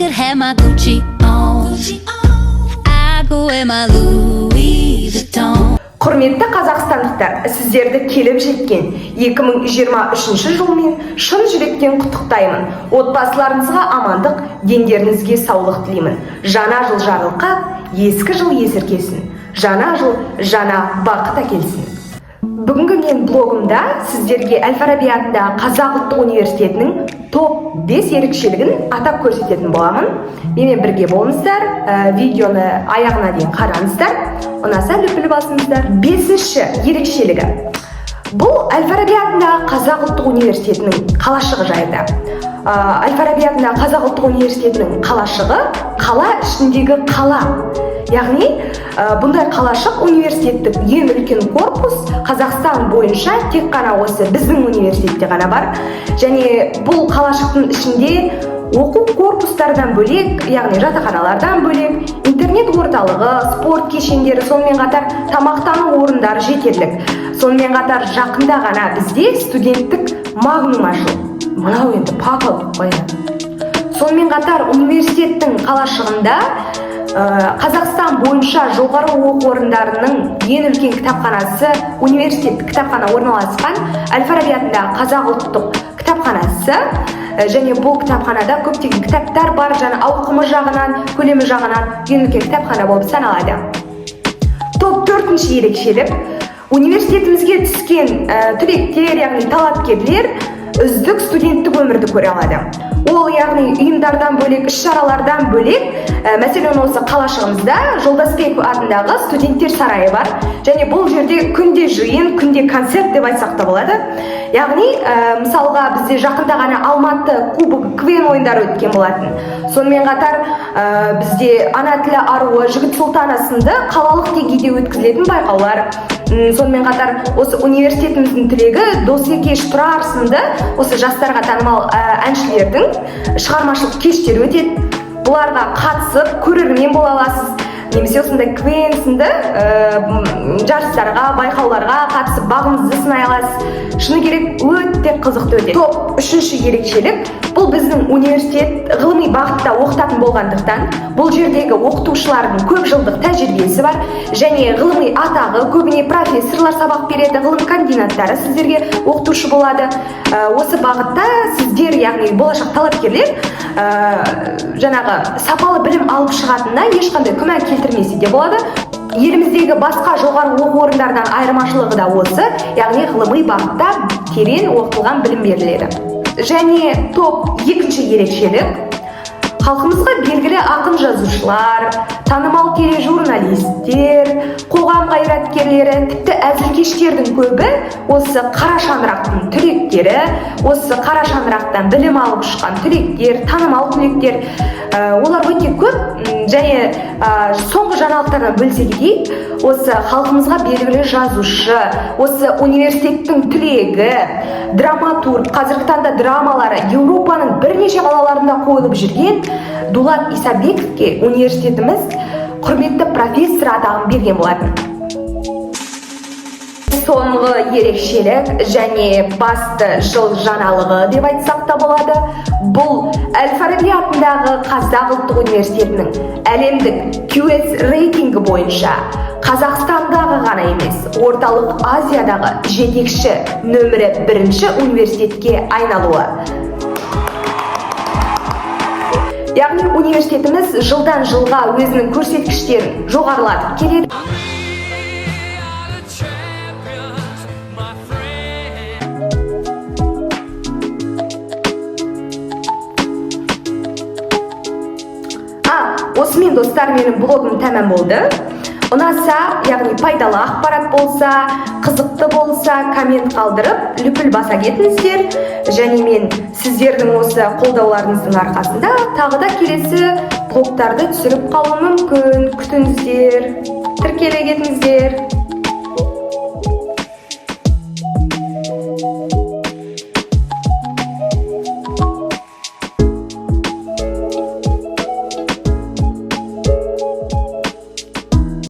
Could have my Gucci on. I go wear my Louis Vuitton. Құрметті қазақстандықтар, сіздерді келіп жеткен 2023 жылмен шын жүректен құттықтаймын. Отбасыларыңызға амандық, дендеріңізге саулық тілеймін. Жаңа жыл жарылқап, ескі жыл есіркесін. Жаңа жыл жаңа бақыт әкелсін. Бүгінгі мен блогымда сіздерге Әл-Фараби атындағы Қазақ ұлттық университетінің топ 5 ерекшелігін атап көрсететін боламын. Менімен бірге болыңыздар, видеоны аяғына дейін қараңыздар, ұнаса лүпіл басыңыздар. Бесінші ерекшелігі. Бұл Әл-Фараби атындағы Қазақ ұлттық университетінің қалашығы жайында. Әл-Фараби атындағы Қазақ ұлттық университетінің қалашығы қала ішіндегі қала. Яғни, бұндай қалашық университеттік ең үлкен корпус Қазақстан бойынша тек қана осы біздің университетте ғана бар. Және бұл қалашықтың ішінде оқу корпустардан бөлек, яғни жатақханалардан бөлек, интернет орталығы, спорт кешендері, сонымен қатар тамақтану орындары жетерлік. Сонымен қатар жақында ғана бізде студенттік Магнум ашылды. Мынау енді папа қой. Сонымен қатар университеттің қалашығында Қазақстан бойынша жоғары оқу орындарының ең үлкен кітапханасы, университеттік кітапхана орналасқан Әл-Фараби атындағы Қазақ ұлттық кітапханасы. Және бұл кітапханада көптеген кітаптар бар, және ауқымы жағынан, көлемі жағынан ең үлкен кітапхана болып саналады. Топ төртінші ерекшелік: университетімізге түскен түлектер, яғни талапкерлер үздік студенттік өмірді көре алады. Ол яғни ұйымдардан бөлек, іс шаралардан бөлек, мәселен, осы қалашығымызда Жолдасбеков атындағы студенттер сарайы бар және бұл жерде күнде жиын, күнде концерт деп айтсақ та болады. Яғни, мысалға, бізде жақында ғана Алматы кубогы КВН ойындары өткен болатын. Сонымен қатар бізде «Ана тілі аруы», «Жігіт сұлтаны» сынды қалалық деңгейде өткізілетін байқаулар. Сонымен қатар осы университетіміздің түлегі Досекеш Тұрар сынды осы жастарға танымал әншілердің шығармашылық кештері өтеді. Бұларға қатысып, көрермен бола аласыз немесе осындай КВН сынды жарыстарға, байқауларға қатысып, бағыңызды сынай аласыз. Шыны керек, өте қызықты өтеді. Топ үшінші ерекшелік: бұл біздің университет ғылыми бағытта оқытатын болғандықтан, бұл жердегі оқытушылардың көп жылдық тәжірибесі бар және ғылыми атағы, көбіне профессорлар сабақ береді, ғылым кандидаттары сіздерге оқытушы болады. Осы бағытта сіздер, яғни болашақ талапкерлер, жаңағы сапалы білім алып шығатынына ешқандай күмән келтірмесе де болады. Еліміздегі басқа жоғары оқу орындарынан айырмашылығы да осы, яғни ғылыми бағытта терең оқытылған білім беріледі. Және топ екінші ерекшелік: халқымызға белгілі ақын жазушылар, танымал тележурналистер, қоғам қайраткерлері, тіпті әзілкештердің көбі осы қара шаңырақтың түлектері, осы қара шаңырақтан білім алып шыққан түлектер, танымал түлектер. Олар өте көп. Және соңғы жаңалықтардан бөлісе кетейік: осы халқымызға белгілі жазушы, осы университеттің түлегі, драматург, қазіргі таңда драмалары Еуропаның бірнеше қалаларында қойылып жүрген Дулат Исабековке университетіміз құрметті профессор атағын берген болатын. Соңғы ерекшелік және басты жыл жаңалығы деп айтсақ та болады, бұл Әл Фараби атындағы Қазақ ұлттық университетінің әлемдік QS рейтингі бойынша Қазақстандағы ғана емес, Орталық Азиядағы жетекші нөмірі бірінші университетке айналуы. Яғни университетіміз жылдан жылға өзінің көрсеткіштерін жоғарылатып келеді. We are the champions, my friend. А, осымен, достар, менің блогым тәмам болды. Ұнаса, яғни пайдалы ақпарат болса, қызықты болса, коммент қалдырып, лүпіл баса кетіңіздер. Және мен сіздердің осы қолдауларыңыздың арқасында тағы да келесі блогтарды түсіріп қалуым мүмкін. Күтіңіздер, тіркеле кетіңіздер.